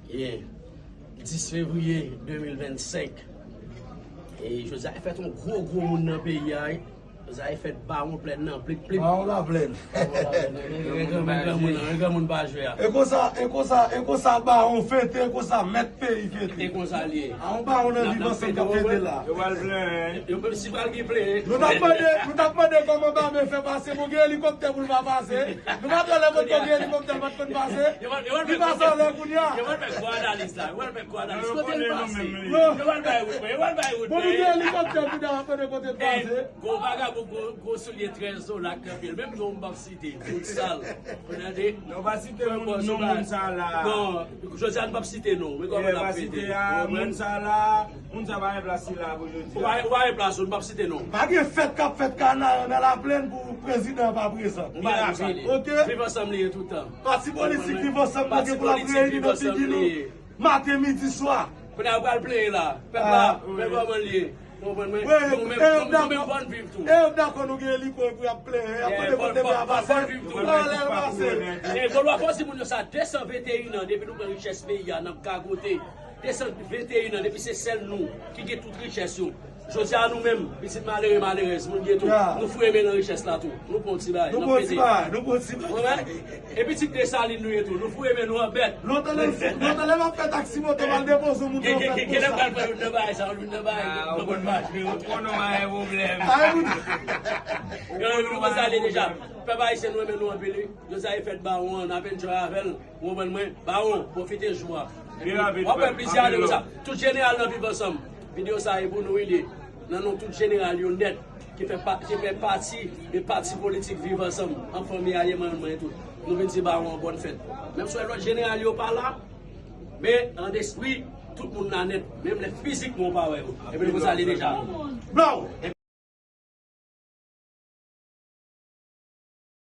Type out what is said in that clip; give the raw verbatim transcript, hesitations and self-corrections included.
Ye, dis fevriye de mil vennsenk. E jodi a e fèt yon gwo, gwo moun nan peyi a, wi. Jodi a e fèt bawon plèn nan, plik, plik. Bawon laplèn. Bawon laplèn. Yon granmoun, yon granmoun, yon granmoun pa jwe a. E konsa, e konsa, e konsa bawon fete, e konsa mèt peyi fete. E konsa l ye. A yon bawon nan Viv Ansanm k ap fete la. Yo pral plenyen. Yo, si pral gen plenyen. Nou t ap mande, nou t ap mande kòman Baben fè pase, bon, gen elikoptè pou l pa pase. Nou pa t wè lè Bondye gen elikoptè l pa t konn pase. Li pase anlè kounye a. Yo pral fè gwo analiz la. Yo pral fè gwo analiz. Kote l pase? Yo pral bay wout mwen. Yo pral bay wout mwen. Bon, nou gen elikoptè tou, dayè, kote, kote l pase? Gwo vagabon, gwo, gwo soulye trèz dola k nan pye l. Menm non m p ap site. Moun sal. Ou tande? Non, pa site moun, non, moun sa la. Non, jodi a nou p ap site non. Men kòman n ap fete. Moun sa la. Moun sa pa gen plas li la pou jodi a. Ou pa, ou pa gen plas ou, nou p ap site non. Pa gen fèt k ap fèt Kanaran nan Laplèn pou prezidan an pa prezan. Ou pa gen plas. Ok? Viv Ansanm li ye tout tan. Pati politik Viv Ansanm pa gen pou l ap reyini nan figi nou. Maten, midi, swa. Kounye a yo pral plenyen la. Pèp la, pèp la kòman l ye. Ou konprann mwen? Nou menm, nou menm bòn viv tou. E yo dakò nou gen eliko epi y ap plenyen. Y ap mande kote peyi a pase. Anlè l pase. E Golwa, fò di moun yo sa, de san venteyen an depi nou pran richès peyi a, n ap gagote. De san venteyen an, depi se sèl nou ki gen tout richès yo. Jodi a nou menm, pitit malere, malerèz, moun gen tou, nou foure men nan richès la tou. Nou pran ti bagay, nou pran ti bagay, nou pran ti bagay. E pitit Desalin nou ye tou, nou foure men nou an bèt. Lontan lè, lontan lè m ap fè taksi moto, m al depoze yon moun nan fèt konsa. Gen lè pral pran youn nan bagay sa, youn nan bagay, nou konn mache yo. Ou konnen w pa gen pwoblèm. Ay, moun. Yo, nou konn sa ale deja. Pèp ayisyen, nou renmen nou anpil, wi. Jodi a e fèt bawon an, n ap enjoy avè l. Ou konprann mwen? Bawon, pwofite jou a. W ap wè plizyè ane konsa. Tout jeneral nan Viv Ansanm. Videyo sa a e pou nou, wi, li ye. Nan non tout jeneral yo nèt, ki fè pa, ki fè pati de pati politik Viv Ansanm, an fanmi a ye, manman mwen tou. Nou vin di bawon an bòn fèt. Menm si w wè lòt jeneral yo pa la, men an lespri, tout moun la nèt. Menm lè fizikman w pa wè yo. Epi nou konsa li deja. Bawon!